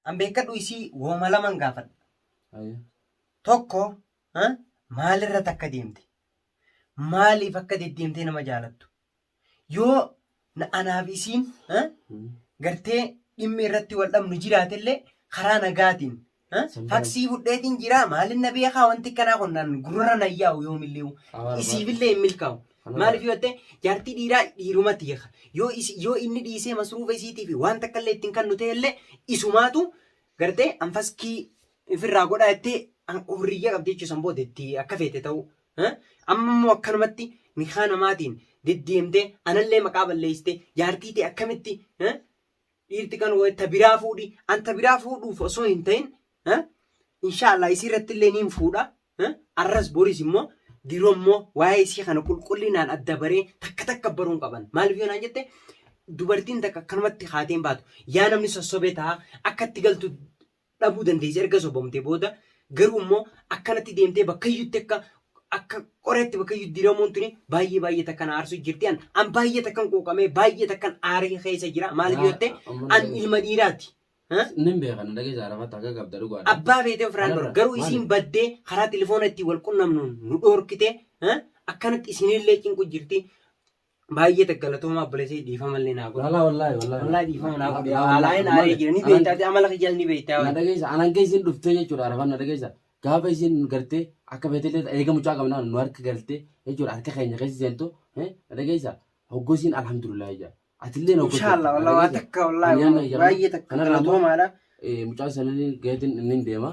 An beekkadhu isii wooma laman gaafadha. Ayya. Tokko maalirra takka deemte? Maaliif akka deddeemtee nama jaalattu? Yoo anaaf isiin gartee dhimmi irratti wal dhabnu jiraatellee karaa nagaatiin faksii fudheetiin jira maalin na beekaa wanti akkanaa kun nan gurra na yaa'u yoomillee isiifillee hin milkaa'u. Maaliif yoo ta'e jaartii dhiiraa dhiirumatti beeka. Yoo yoo inni dhiisee masruufa isiitii fi waan takka illee ittiin kannu ta'ellee isumaatu gartee an faskii ifirraa godhaa jettee hurriyyaa qabdi jechuun san booda itti akka feete ta'uu. Amma immoo akkanumatti nikaa namaatiin deddeemtee anallee maqaa balleessitee jaartii ta'e akkamitti dhiirti kan ta biraa fuudhi an ta biraa fuudhuuf osoo hin ta'in inshaallah isii irratti illee niin fuudha arras boris immoo diroo immoo waa'ee isii kana qulqullinaan adda baree takka takka baruun qaban maaliif yoo naan jette dubartiin takka akkanumatti haateen baatu yaa namni sossobee ta'a akka itti galtu dhabuu dandeessi erga sobamtee booda garuu immoo akkanatti deemtee bakkayyutti akka akka qoreetti bakkayyutti diramuun tuni baay'ee baay'ee takka na aarsu jirti an an baay'ee takkan quuqamee baay'ee takkan aaree keessa jira maaliif yoo ta'e an ilma dhiiraati. Nin beeka na dhageessa Arafaatti akka qabda dhugaadha. Abbaa feetee ofirraan dhorka garuu isiin baddee karaa telefoona ittiin wal qunnamnuun nu dhorkite akkanatti isinillee cinqu jirti. Baay'ee takka galatoomaa obboleessa dhiifama illee naa godhi. Lala wallahi wallahi. Wallahi dhiifama naa godhi. Haalaan aaree jira ni beektaa ati amala kiyyaas ni beektaa. Na dhageessa anan keessa isin dhuftee jechuudha Arafaan na dhageessa. Gaafa isin gartee akka feetellee eega mucaa qabnaa nu harka galtee jechuudha harka keenya keessa seentu na dhageessa hoggosiin alhamdulillah jedha. Atillee na Inshaallah wallahi waa takka wallahi baay'ee takka galatoomaadha. Mucaa sanillee gaheetiin inni deema.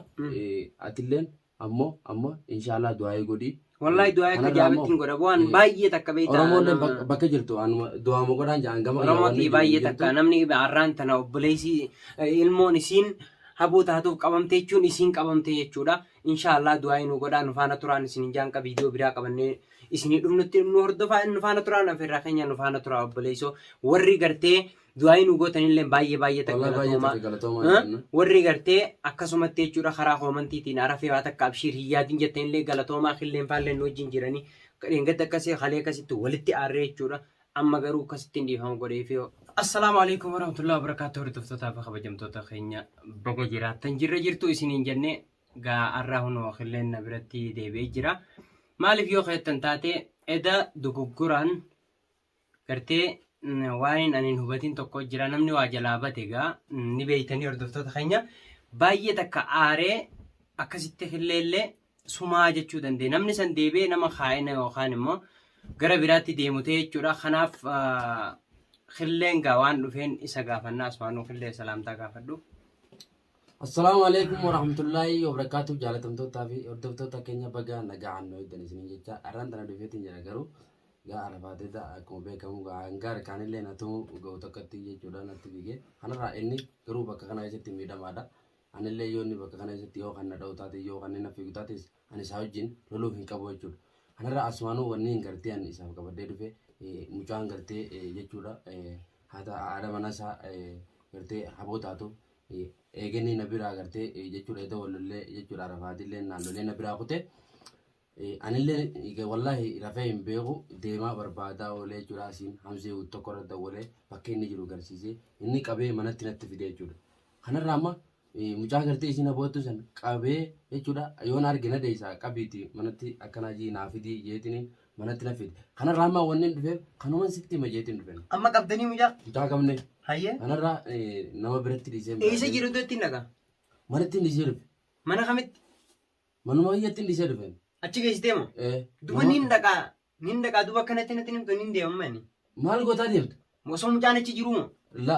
Atilleen Ammoo ammoo inshaallah du'aayii godhii. Wallahi du'aa akka Kanarraa ammoo, ajaa'ibatti hin godha. Bu'aan baay'ee takka beektaa. Oromoollee bakka jirtu anuma du'aama godhaan jedhan gama kiyya wanni Oromootii jiru baay'ee hin takka jirtu. namni har'aan tana obboleessi ilmoon isiin haboo taatuuf qabamte jechuun isiin qabamte jechuudha. Inshaallah du'aa nu godhaa nu faana turaan isin hin jaanqa viidiyoo biraa qabannee isinii dhufnutti nu hordofaa nu faana turaan afeerraa keenya nu faana turaa obboleessoo warri gartee Du'aa'ii nu gootanillee baay'ee baay'ee takka Wallahi baay'ee galatoomaa. takka galatoomaa Eh? jenna. Warri gartee akkasumatti jechuudha karaa koomantiitiin arafee waa takka abshiir hin yaadin jettanillee galatoomaa killeen faalleen nu wajjin jiranii dheengadda akkasii kalee akkasitti walitti aarree jechuudha. Amma garuu akkasittiin dhiifama godheefi. Assalaamu alaikum warahmatullahi wabarakatuh hordoftootaa fi kabajamtoota keenya baga jiraattan jirra jirtu isiniin jennee gaa arraa hunoo killeen na biratti deebi'ee jira. Maaliif yoo keettan taate eda dogoggoraan Gartee waaniin ani hin hubatin tokko jira namni waa jalaa bate egaa ni beeytanii hordoftoota keenya baay'ee takka aaree akkasitti killeellee sumaa jechuu dandeenya namni san deebi'ee nama kaa'ina yookaan immoo gara biraatti deemu ta'e jechuudha kanaaf killeen gaa waan dhufeen isa gaafannaa asumaanuu killee salaamtaa gaafadhu. Assalaamu alaikum warahmatullaahi wabarakaatuh jaalatamtootaa fi hordoftoota keenya baga nagaan nu eegdan isiniin jecha har'aan tana dhufeetiin jira garuu gaa arafaateeta akkuma beekamu gaa hanga harkaanillee na tumu ga'u tokkotti jechuudha natti fiige kanarraa inni garuu bakka kana keessatti miidhamaadha anillee yoo inni bakka kana keessatti yoo kan na dha'u taate yoo kan inni na fiigu taates ani isaa wajjin loluu hin qabu jechuudha kanarraa asumaanuu wanni hin gartee ani isaaf qabadhee dhufe mucaan gartee jechuudha haadha mana isaa gartee haboo taatu eeganii na biraa gartee jechuudha eda wal lollee jechuudha arafaatillee naan lolee na biraa kute anillee wallaahi rafee hin beeku deemaa barbaadaa oolee jechuudha asiin hamzee tokko irra dawwalee bakka inni jiru garsiisee inni qabee manatti natti fide jechuudha kanarraa amma Mucaa gartee isiin aboottu san qabee jechuudha yoon arge na deessa qabiiti manatti akkanaa jii naa fidii jeetiniin manatti na fide. Kanarraa amma wanni hin dhufeef kanuman sitti hima jeetiin dhufen. Amma qabdanii mucaa? Mucaa qabne. Hayyee. Kanarraa nama biratti dhiisee. Eessa jiru itti nagaa? Manatti hin dhiisee dhufe. Mana kamitti? Manuma kiyyatti hin dhiisee dhufe. Achi geessitee moo? Ee. Duba nin dhaqaa nin dhaqaa duba akkanatti natti himtu nin deema amma inni. Maal gootaa deemta? Osoo mucaan achi jiruu moo? La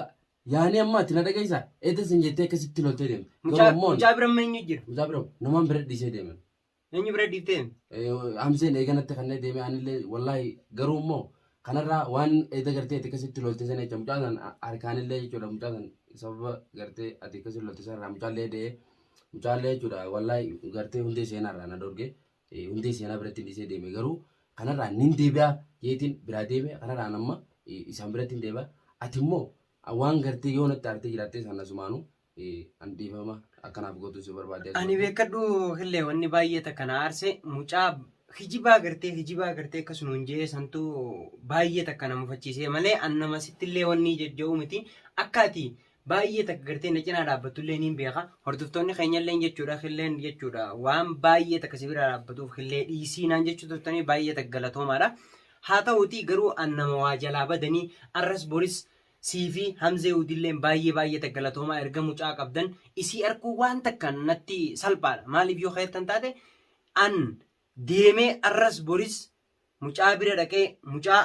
yaani amma ati na dhageessaa eessa sin jettee akkasitti loltee deemta. Mucaa Garuu ammoo mucaa bira amma eenyu jira? Mucaa bira namaan bira dhiisee deeman. Eenyu bira dhiiftee deemte? Hamzeen eeganatti kanneen deeme anillee wallaahi garuu immoo kanarraa waan eeda gartee ati akkasitti lolte sana jecha mucaa san harkaanillee jechuudha mucaa san sababa gartee ati akkasitti lolte sanarraa mucaallee de'ee mucaallee jechuudha wallaahi gartee hundee seenaarraa na dhorge hundee seenaa biratti dhiisee deeme garuu kanarraa nin deebi'a jeetiin biraa deeme kanarraan amma isaan biratti hin deebi'a ati immoo waan gartee yoo natti aartee jiraattee isaan asumaanuu An dhiifama akkanaaf gootu si barbaade. Ani beekadhu hillee wanni baay'ee takka na aarse mucaa kijibaa gartee kijibaa gartee akkas nuun jee santu baay'ee takka na mufachiisee malee an nama sittillee wanni jajja'u miti akka ati Baay'ee takka gartee na cinaa dhaabbattullee niin beeka. Hordoftoonni keenyallee jechuudha killeen jechuudha waan baay'ee takka si bira dhaabbatuuf killee dhiisii naan jechuu turtanii baay'ee takka galatoomaadha. Haa ta'uutii garuu an nama waa jalaa badanii arras boris sii fi Hamzee Udilleen baay'ee baay'ee takka galatoomaa erga mucaa qabdan isii arkuu waan takka natti salphaadha. Maaliif yoo keettan taate an deemee arras boris mucaa bira dhaqee mucaa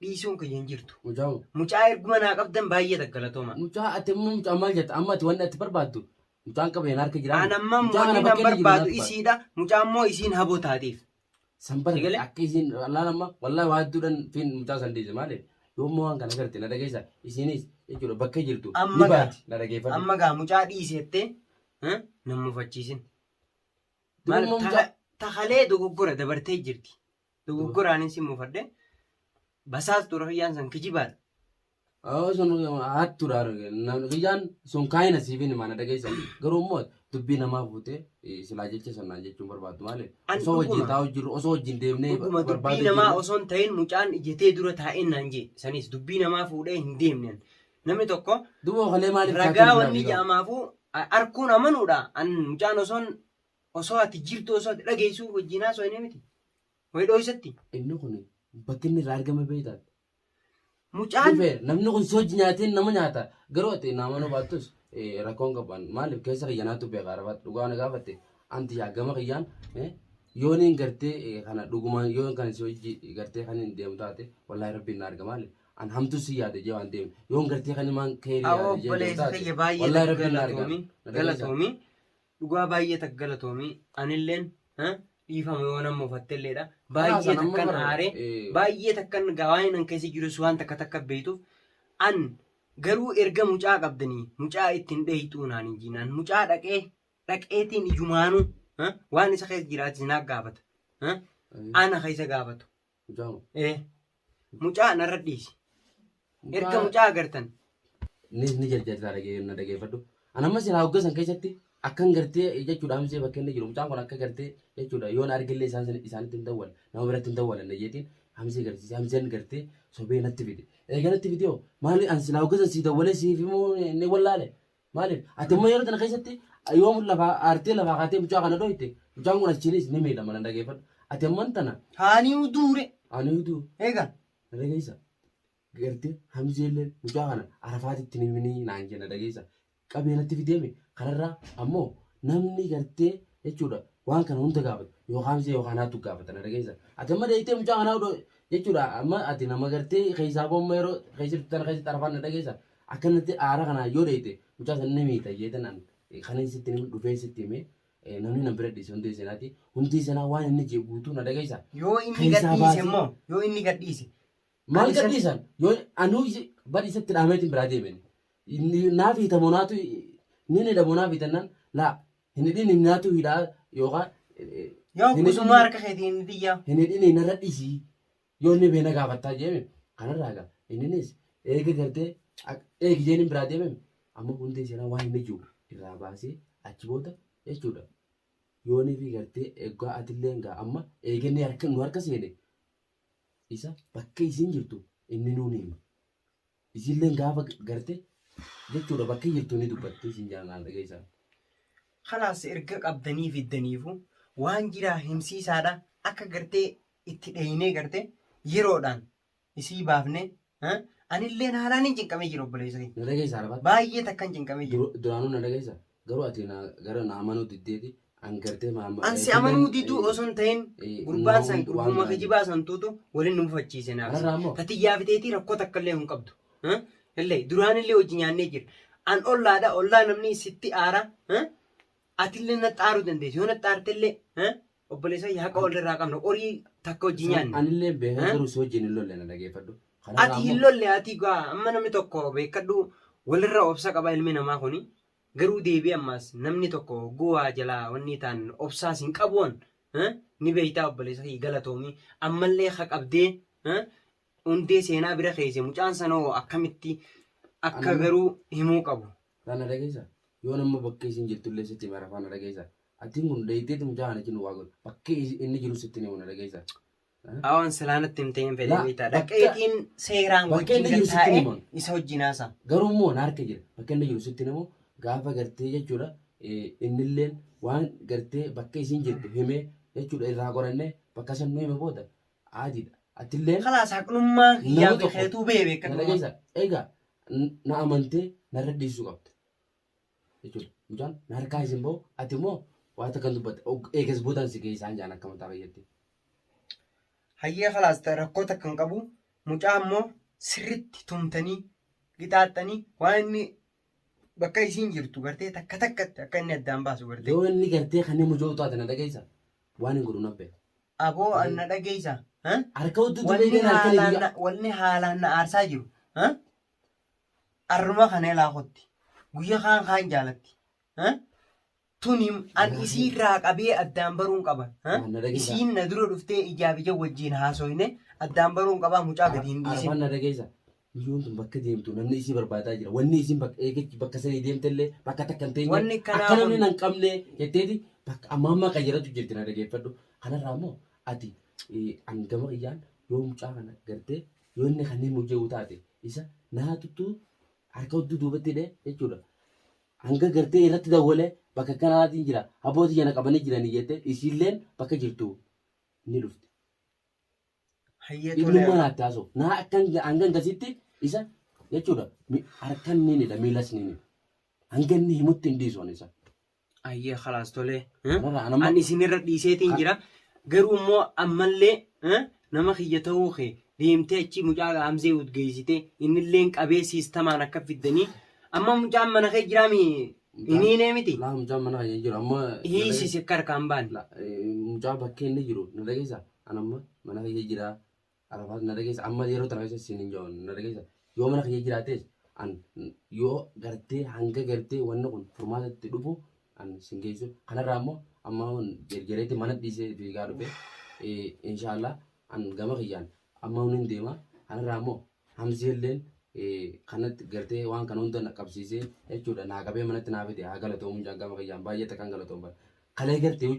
dhiisuun kiyya hin jirtu. Mucaa moo? Mucaa erguma naa qabdan baay'ee takka galatooma. Mucaa ati immoo mucaa maal jetta? Amma ati wanni ati barbaaddu mucaan qabeen harka jiraa. An amma Mucaa kana wanni bakka nan inni jiru barbaadu naaf ba'a. isiidha. Mucaa immoo isiin haboo taateef. San bara Sigalee? akka isiin laal amma wallahi waa hedduudhaan fiin mucaa san dhiise maaliif yoo immoo waan kana garte na dhageessa isiinis jechuudha bakka jirtu ni Amma gaa baati na dhageeffadhu. amma gaa mucaa dhiiseettee nan mufachiisin. Duba Maal immoo mucaa takalee dogoggora dabartee jirti. Dogoggoraanin si mufadhe. Basaas tura kiyyaan san kijibaadha. Oo sun hattuudha kiyyaan sun kaayina siif hin himaa na dhageessa garuu immoo dubbii namaa fuutee silaa jecha sanaan jechuun barbaaddu maali An osoo wajjin dhuguma taa'u jirru osoo wajjin deemnee dhuguma dubbii barbaadu namaa jirru osoo hin ta'in mucaan ijatee dura taa'een naan jee sanis dubbii namaa fuudhee hin deemne. Namni tokko duuba okalee maaliif ragaa kaatee wanni biraa jedhamaafuu arkuun amanuudha. An mucaan osoon osoo ati jirtu osoo ati dhageessuu wajjin haasoo inni miti. Wayi dhooysatti. Inni kun bakki inni irraa argame beektaa? Mucaan Dhufee namni kun si hojii nyaateen nama nyaata. Garuu ati na amanuu baattus rakkoon qabu. Maaliif keessa kiyya naatu beeka arafaat dhugaa na gaafatte anti yaa gama kiyyaan yooniin gartee kana dhugumaan yoon kan si hojii gartee kan hin deemu taate wallaahi rabbiin na arga maaliif an hamtuu si yaade jee waan deemu yoon gartee kan himaan keerii awoo yaade jee deemu obboleessa taate kiyya baay'ee wallaahi takka rabbiin na arga galatoomi na dhageessa. galatoomi dhugaa baay'ee takka galatoomi anilleen dhiifama yoo nan mufattelleedha baay'ee Kanaas an amma takkan bara aare baay'ee takkan waan an keessa jirus waan takka takka beektuuf an garuu erga mucaa qabdanii mucaa ittiin dheeyxuu naan hin jiinaan mucaa dhaqee dhaqeetiin ijumaanuu waan isa keessa jiraatis naa gaafata ana keessa gaafatu Mucaa ee mucaa narra dhiisi erga mucaa mucaa agartan ni ni jarjartaa dhagee na dhageeffadhu. An amma silaa hogga san keessatti akkan gartee jechuudha hamzee bakka inni jiru mucaan kun akka gartee jechuudha yoon argillee isaan isaanitti hin dawwal nama biratti hin dawwalan jeetiin hamzee garsiise hamzeen gartee sobee natti fide. Eega natti fide hoo maali an silaa hogga san sii dawwalee siif himuu ni wallaale maaliif ati amma yeroo tana keessatti yoom lafaa aartee lafaa kaatee mucaa kana dhoyte mucaan kun achiinis ni miidhama na dhageeffadhu. Ati amman tana haaniu duure ani utuu eega na dhageessa. Gartee Hamzeelleen mucaa kana Arafaatitti ni himinii naan jenna dhageessa. Qabee natti fideemi kanarraa ammoo namni gartee jechuudha waan kana hunda gaafatu yookaan Hamzee yookaan naatu gaafata na dhageessa. Ati amma deeytee mucaa kanaa odoo jechuudha amma ati nama gartee keessaa boomma yeroo keessatti tana keessatti Arafaan na dhageessa. Akkanatti aara kanaa yoo deeyte mucaa sana ni miita jeetan an kanin sitti himu dhufee sitti himee namni na bira dhiise hundee seenaati. Hundee seenaa waan inni jee guutuu na dhageessa. Yoo inni Keessaa gadhiise baasee immoo yoo inni gadhiise Maal Kan isa- gadhiisan? Yoo anuu bar isatti dhaameetiin biraa deemeen. Naaf hiitamoo naatu ni hidhamoo naaf hiitannaan laa hin hidhin hin naatu hidhaa yookaan Yoo hin kusuma hidhin harka keetiin hin xiyyaa. hin hidhin narra dhisii yoo inni beena gaafattaa jeeme kanarraa egaa inninis eega gartee eegi jeen biraa deememe amma hundee seenaa waan inni jiru irraa baasee achi booda jechuudha yoonii fi gartee eeggaa atillee gaa amma eegannee harka nu harka seene isa bakka isiin jirtu inni nuu ni hima. Isiilleen gaafa garte jechuudha bakka jirtu ni dubbatti isin jaalaan dhageessaa. Kalaas erga qabdanii fiddaniifu waan jiraa himsiisaadha akka gartee itti dheeynee garte yeroodhaan isii baafne anilleen haalaan hin cinqamee jira obboleessa keenya. Na dhageessaa Arafaat? Baay'ee takkan cinqamee jira. Duraanuu na dhageessa garuu ati na gara na amanuu diddeeti an gartee maama. An si amanuu diduu osoo hin ta'in gurbaan san waan gurbuma biraan kijibaa san tuutu waliin nu mufachiise naaf. Kanarraa immoo Tatiyyaa fiteetii rakkoo takka illee hin qabdu. Illee duraan illee hojii nyaannee jira. An ollaadha ollaa namni sitti aara. Atillee na xaaruu dandeessi yoo na xaarte illee obboleessa haqa walirraa qabna qorii takka hojii nyaanne. Anillee beekaa Eh? garuu si wajjin hin lolle na dhageeffadhu. Kanarraa Ati hin ammoo lolle ati gaa amma namni tokko beekadhu walirra obsa qaba ilmi namaa kuni garuu deebi'ee ammaas namni tokko guwaa jalaa wanni ta'an obsaas hin qabuun ni beektaa obboleessa kiyya galatoomii ammallee ha qabdee hundee seenaa bira keesse mucaan sanoo akkamitti akka Anamma- garuu himuu qabu. Kana dhageessa yoo nama bakka isin jirtullee sitti hima rafaa na dhageessa. Atiin kun dheeyiteeti mucaa kana cinu waa godhu bakka inni jiru sitti himu na dhageessa. Awwan silaa natti himtee hin fedhe Laa, beektaa. bakka- Dhaqeetiin seeraan bakka wajjin inni jiru gad sitti taa'ee himan. isa wajjin haasa'a. Garuu immoo na harka jira. Bakka inni jiru sitti himu gaafa gartee jechuudha innilleen waan gartee bakka isiin jirtu himee jechuudha irraa qorannee bakka san nu hime booda aadiidha. Atilleen Kalaas haqnummaa nama kiyyaa fi tokko keetuu bee na beekadhuma. dhageessa. Egaa na amantee narra dhiisuu qabda jechuudha. Mucaan na harkaa isin bahu ati immoo waan takka dubbatte eegas boodaan si geessaan jaan akka mataa fayyatti. Hayyee kalaas rakkoo takka hin qabu. Mucaa immoo sirritti tumtanii qixaaxxanii waan inni bakka isiin jirtu gartee takka takkatti akka inni addaan baasu gartee. Yoo inni gartee kan inni mujoo taate na dhageessa waan hin godhu nan beeka. Aboo an na dhageessa. Harka hudduu Wanni dubee halkan haalaan guyyaa. na wanni haalaan na aarsaa jiru. Arruma kana ilaa kotti. Guyya kaan kaan jaalatti. Tuni an isii irraa qabee addaan baruun qaba. Waan na dhageessa. Isiin na dura dhuftee ijaaf ija wajjin haasoyne addaan baruun qaba mucaa gadi hin dhiisin. Arfan na dhageessa. Biyyoon tun bakka deemtu namni isii barbaadaa jira. Wanni isiin bakka eegachi bakka sanii deemtellee bakka takka hin teenye Wanni akkanaa akka namni kun nan qabne jetteeti bakka amma ammaa qayyaratu jirti na dhageeffadhu. Kanarraa immoo ati an gama kiyyaan yoo mucaa kana gartee yoo inni kan himu jiru taate isa naatutu harka hudduu duubatti hidhee jechuudha. Hanga gartee irratti dawwalee bakka kanaatiin jira abbootii jana qabanii jiranii jette isiilleen bakka jirtu ni dhufti. Hayyee tole. Innummaa naatti haasa'u. Naa akka hanga hangasitti isa jechuudha harkan ni hidha miilas ni hidha. Hanga inni himutti hin dhiisu ani isa. Ayyee khalaas tolee. Kanarraa anamma Ani isinirra dhiiseetiin jira. Garuu immoo ammallee nama kiyya ta'uu kee deemtee achi mucaa Hamzee geessitee innilleen qabee siistamaan akka fiddanii amma mucaan mana kee jiraami hin hiinee miti. Laa mucaan mana kiyya jiru amma Hiisisi akka harkaan baane. Mucaa bakkee inni jiru na dhageessa an amma mana kiyya jira Arafaat na dhageessa amma yeroo tana keessa siin hin jiru na dhageessa yoo mana kiyya jiraates an yoo gartee hanga gartee wanni kun furmaata itti dhufu an sin geessu kanarraa immoo amma jerjereetti mana dhiisee fiigaa dhufe inshaallah an gama kiyyaan amma hin deema kanarraa immoo Hamzeelleen kanatti gartee waan kana hunda na qabsiisee jechuudha naa qabee manatti naa fide haa galatoomu jaan gama kiyyaan baay'ee takkaan galatoomfadha kalee gartee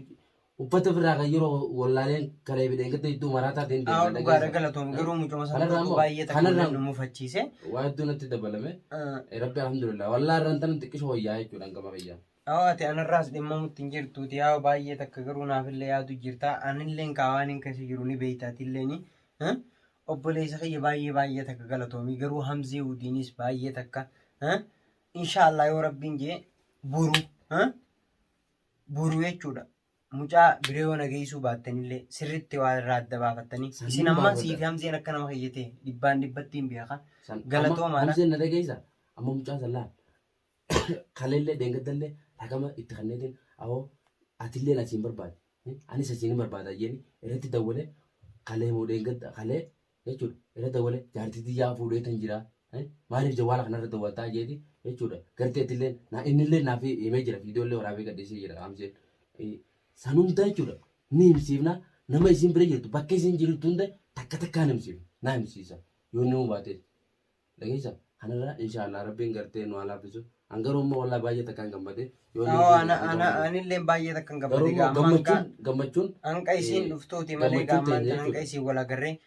Uffata ofirraa kan yeroo wallaaleen kalee fi dheengadda iddoo maraataa ta'een Haa deema dhugaadha dhageessa. galatoom garuu mucuma sana Kanarraa tokko immoo baay'ee takka kanarraa nu mufachiise. waa hedduu natti dabalame. Rabbi alhamdulillah wallaa irraan tanan xiqqisho wayyaa jechuudha gama kiyyaan. Haa ati anarraas dhimmamutti hin jirtuuti yaa baay'ee takka garuu naafillee yaadu jirta anilleen kaawaan hin keessa jiru ni beekta atilleeni. Obboleessa kiyya baay'ee baay'ee takka galatoomii garuu Hamzee Udiinis baay'ee takka. Inshaallah yoo rabbiin jee boru boru jechuudha. Mucaa bira yoo na geessuu baattanillee sirriitti waa irraa adda baafattanii. Sanniin Isin amma baafadha. sii fi Hamzeen akka nama kiyya ta'e dhibbaan dhibbatti hin beeka. San amma Galatoomaadha. Hamzeen na dhageessa. Amma mucaa san laal. Kaleellee dheengaddallee raqama itti kenneetiin awoo atillee asiin barbaade. Anis asiin hin barbaada jeeni irratti dawwalee kalee moo dheengadda kalee jechuudha. Irra dawwale jaartii tiyyaa fuudheetan jira. Maaliif jawwaala kanarra dawwaltaa jeeti jechuudha. Gartee atillee na innillee naaf himee jira viidiyoollee waraabee gadhiisee jira Hamzeen. San hunda jechuudha ni himsiifna nama isin bira jirtu bakka isin jirtu hunda takka takkaan himsiifna naa himsiisa yoo inni himuu baate dhageessa kanarra inshaallah rabbiin gartee nu haa laaffisu an garuu immoo wallahi baay'ee takkaan gammade yoo inni Awoo isiin ana hanga ana gammade anillee baay'ee takkan garuu gammade immoo gaa amma hanqa gammachuun gammachuun hanqa isiin dhuftuuti malee gammachuun gaa ammaan teenya tana hanqa jechuudha. isiin wal agarree.